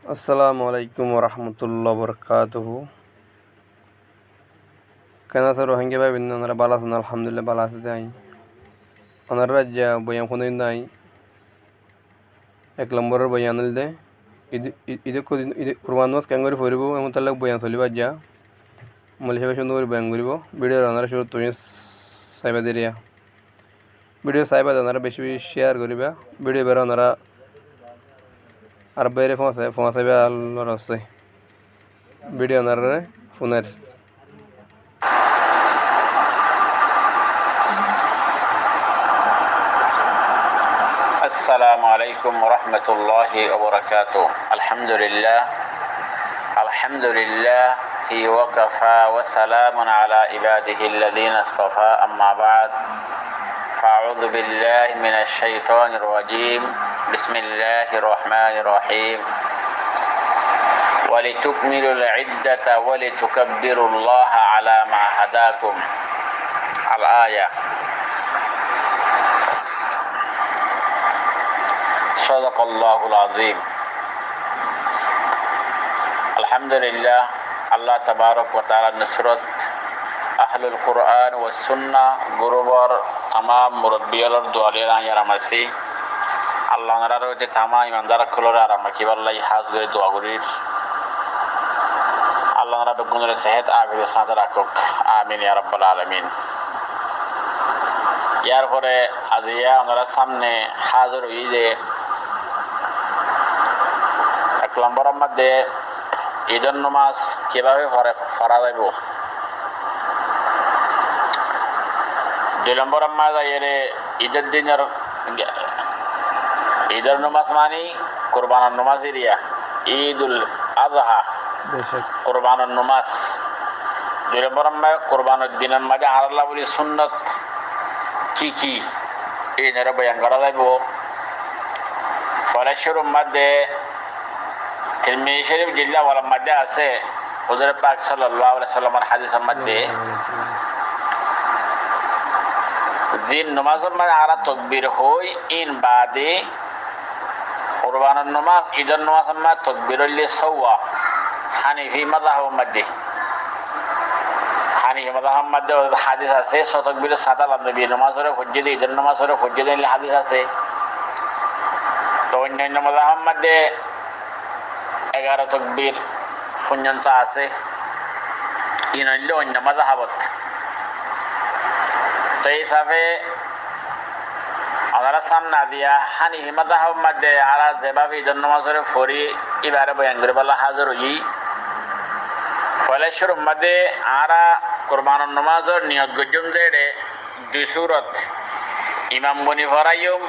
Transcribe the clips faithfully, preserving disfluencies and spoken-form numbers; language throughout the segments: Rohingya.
Assalamu alaikum warahmatullahi wabarakatuhu. Ken asó, Rohingya bái boin? Onora bála asó né? Alhamdulillah, bála así de añí. Onorar aijja boyan fúnaiyin de añí. Ek lombor or boyan óilde, Id, Id, Id, Id, Kurban nomás keéngori foribó, e mutallek boyan solibó aijja. Moloi sábe cúndor gori boyan goribó. Video re onora cúruttu saiba deriya. Video saiba de onora beci beci share goriba. Video ibare onora ar báire foóñsai, foóñsaiba Allar waste. Video onorare fúner. السلام عليكم ورحمة الله وبركاته. الحمد لله. الحمد لله وكفى وسلام على عباده الذين اصطفى، أما بعد. فأعوذ بالله من الشيطان الرجيم. بسم الله الرحمن الرحيم. ولتكملوا العدة ولتكبروا الله على ما هداكم. الآية. صدق الله العظيم. Alhamdulillah, Allah tabarak wa taala nusrot, Ahlul Quran wa Sunnah gurubor tamam murobbi ólor dua loi añí aram así. Allah onorare óite tamam imandar ókkolore aram rakíballa hás gorí dua gorír. Allah onorare beggúnore sehet afiyot or sáñte rakók. Amin ya rabbal alamin. Yar fore aijja onorar sámne házir óiyi de ek lombor or modde Idor nomás kibábe fora, fora zaibo. Dui lombor or modde zaiyóre Idor dinor, Idor nomás mani Kurbanor nomás eriya, Idul Adha. Beci. Kurbanor nomás. Dui lombor or modde Kurbanor dinor modde añáralla buli sunnot ki ki, inore boyan gora zaibo. Foila cúrur modde Tirmizi Córif jilde awal or modde asé, Huzure Pak sallallahu alaihi wasallam or hádis or modde, zin nomás or modde añára tokbir hoi, in baade Kurbanor nomás, Idor nomás or modde tokbir óilde sówa, Hanafi mazhab or modde. Hanafi mazhab or modde hádis asé, só tokbir or sáñte Allah nobi nomás ore foijjé de, Idor nomás ore foijjé de, hádis asé. To oinno oinno mazhab or modde egaro tokbir foijjonto asé. In óilde oinno mazhabot. To ei hísafe onorar sámne aijja Hanafi mazhab or modde añára zebábe Idor nomás ore fori, ibare boyan goríballa házir óiyi. Foila cúrur modde añára Kurbanor nomás or niyot goijjum de ére dui surot. Imam boni foraiyum,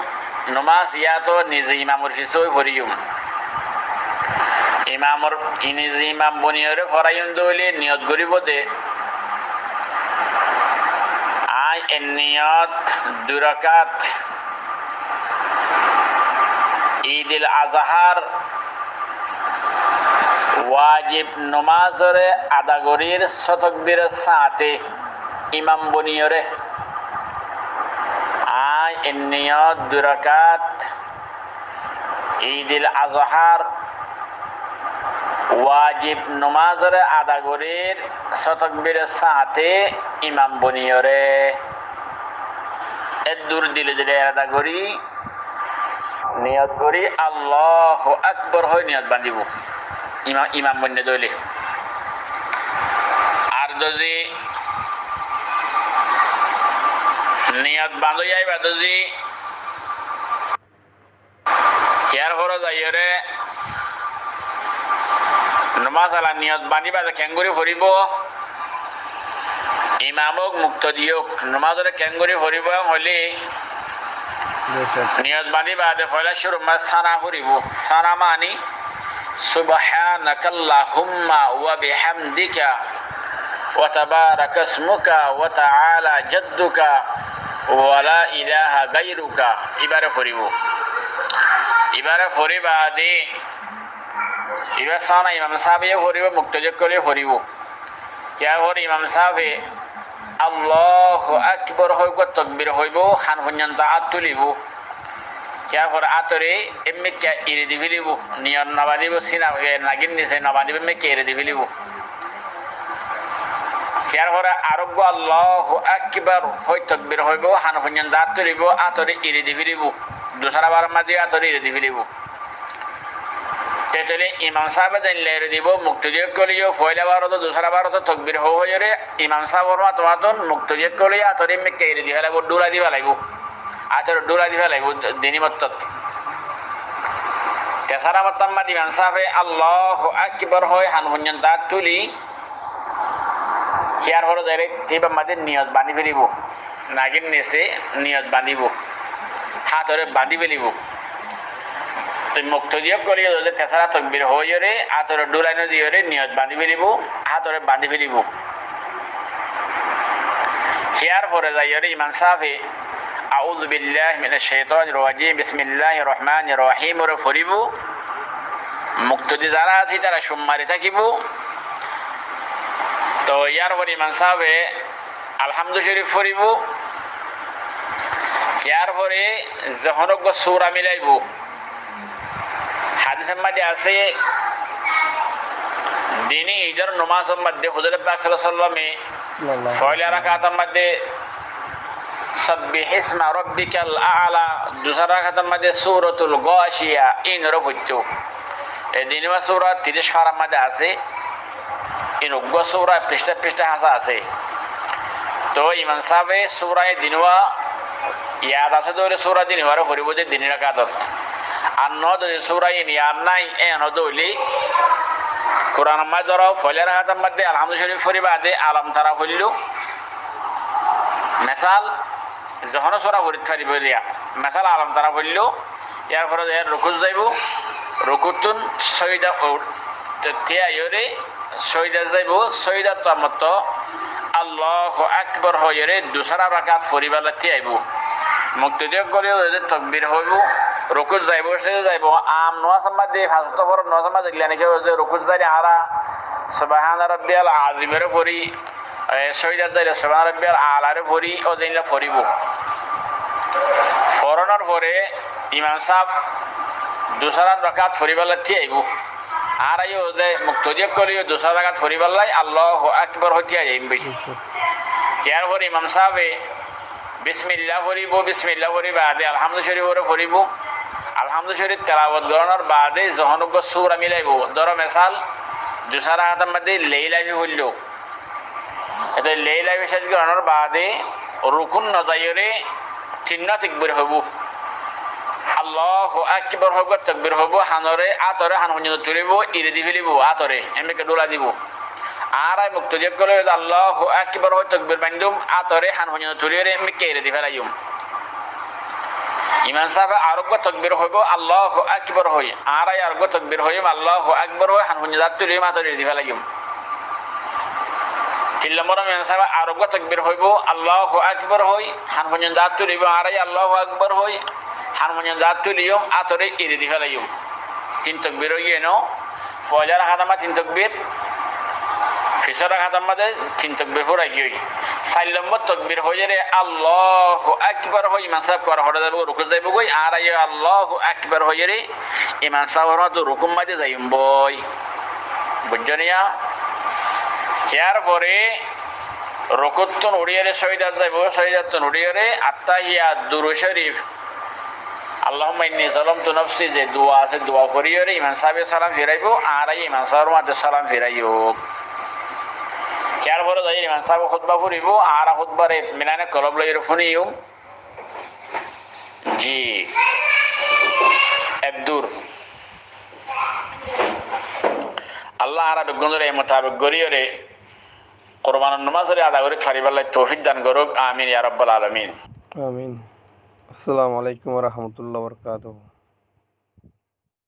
nomás yáto nize imamor fisé ói foriyum. Imamor, nize imam boniyóre foraiyum de óile niyot goríbo de, añí e niyot dui rakat Idil Azhar wajib nomás ore ada gorír só tokbir or sáñte imam boniyóre. Añí e niyot dui rakat Idil Azhar wajib nomás ore ada gorír só tokbir or sáñte imam boniyóre. Eddur dile dile erada gorí, niyot gorí, Allahu Akbar hoi niyot bañdibo. Ima-, imam boinné de óile. Ar zodi niyot bañdói aiba zodi, yar fore zaiyóre nomás ala niyot bañdiba de keéngori foribó? Imam ók, muktodi ók, nomás ore keéngori foribó hoilé, niyot bañdí baade foila cúrur mazé sána foribó. Sána mani, سبحانك اللهم وبحمدك وتبارك اسمك وتعالى جدك ولا إله غيرك. Ibáre foribó. Ibáre fori baade, ibá sána imam sábe yó foribó, muktodi ókkole yó foribó. Yar fore imam sábe Allahu Akbar hoi uggwá tokbir hoibó, han foijjonto át tulibó. Hiyar fore átoré émmikka eri di félaibo, niyot no bañdíbo, sína, e, nagír nise no bañdíbo, émmikka eri di félaibo. Hiyar fore aróggua Allahu Akbar hoi tokbir hoibo, han foijjonto át tulibó, átoré eri di félaibo. Dusára baror mazé átoré eri di félaibo. Te tóile imam sábe zeilla eri dibó, muktodi ókkole yó foila barot, dusára barot tokbir hoi hoiyóre, imam sábor mato matun muktodi ókkole yó átoré émmikka eri di félaibo, dhúla di félaibo. Átoré dhúla di félaibo dini mottot. Tesára mottor mazé imam sábe Allahu Akbar hoi han foijjonto át tuli, hiyar fore zaire te íbar mazé niyot bañdí félaibo. Nagír nise niyot bañdíbo. Átoré bañdí félaibo. Te muktodi ókkole yó zodi tesára tokbir hoiyóre, átoré dhúlai no diyóre niyot bañdí félaibo, átoré bañdí félaibo. Hiyar fore zaiyóre imam sábe أعوذ بالله من الشيطان الرجيم، بسم الله الرحمن الرحيم ore foribó. Muktodi zará asé tará cúm mari tákibo. Toh yar fore imam sábe Alhamdu Corif foribó. Yar fore zehón uggúa sura milaibo. Hadisor mazé asé, dini idor nomazor mazé Huzure Pak sallallahu alaihi wasallame foila rakator mazé سبح اسم ربك الأعلى, dusára rakator mazé Suratul Gáciya, iín ore foittó. E dinúa sura tiríc farar mazé asé. Iín uggúa sura fistha fistha háñsa asé. Toh imam sábe sura e dinúa yad asé dóile sura dinúare foribó de dini rakatot. Ar no zodi sura iín yad nái, e no dóile Kuranor mazé dóro, foila rakator mazé Alhamdu Corif fori bade Alam Tara foilló. Mesal, zehón sura forit faribó diya. Mesal Alam Tara foilló, yar fore zaiyóre rukut zaibo, rukuttún sóida u-, te-, tiyá aiyóre sóidat zaibo, sóidat to amotto Allahu Akbar hoiyóre dusára rakat foribálla tiyá aibo. Muktodi ókkole yó zodi tokbir hoibo, rukut zaibo, sóidat zaibo, am nomazor mazé, fañs wokto foror nomazor mazé illá niki zodi rukut zaile añára Subhana Rabbiyal Azim ore fori, e, sóidat zaile Subhana Rabbiyal Ala re fori, ó zeilla foribó. Foronor fore imam sáb dusára rakat foribálla tiyá aibo. Añára yó de muktodi ókkole yó dusára rakat foribálla Allahu Akbar hoi tiyá aiyum boi. Yar fore imam sábe Bismillah foribó, Bismillah fori bade Alhamdu Corif ore foribó. Alhamdu Corif telawot gorónor bade zehón uggúa sura milaibo. Dóro mesal, dusára rakator mazé Leila fi foilló. Ete Leila fi céc gorónor bade rukut no zaiyóre tinnúa tokbir hoibo. Allahu Akbar hoi uggúa tokbir hoibo, hanore, átoré han foijjonto tulibó, eri di félaibo, átoré, émmikka dhúla dibó. Añára muktodi ókkole yó Allahu Akbar hoi tokbir bañdum, átoré han foijjonto tuliyóre émmikka eri di félaiyum. Imam sábe aróggua tokbir hoibo, Allahu Akbar hoi. Añára aróggua tokbir hoiyum, Allahu Akbar hoi, han foijjonto át tuliyum, átoré eri di félaiyum. Tin lombor imam sábe aróggua tokbir hoibo, Allahu Akbar hoi, han foijjonto át tulibo, añára Allahu Akbar hoi, han foijjonto át tuliyum, átoré eri di félaiyum. Tin tokbir óigiyoi no? Foila rakator mazé tin tokbir, fisor rakator mazé tin tokbir fúrai giyói. Sair lombor tokbir hoiyóre Allahu Akbar hoi imam sáb kuar hore zaibo, rukut zaibo goi, añára yó Allahu Akbar hoiyóre imam sábor mato rukut mazé zaiyum boi. Buijjó niya? Hiyar fore rukuttún uçiyóre sóidat zaibo, sóidattún uçiyóre attahiyat, durud corif, Allahumma inni zalamtu nafsi, ze dua asé, dua foriyóre imam sábe salam firaibo, añára yó imam sábor mato salam firaiyum. Hiyar fore zaiyóre imam sábe hutba foribó, añára hutbare itminane kolob loiyóre funiyum. Ji, eddur. Allah añára beggúnore e mutabek goríyore Kurbanor nomazore ada gorí faribálla toufik dan gorouk. Amin ya rabbal alamin. Amin. Assalamu alaikum wa rahmatullahi wa barakatuhu.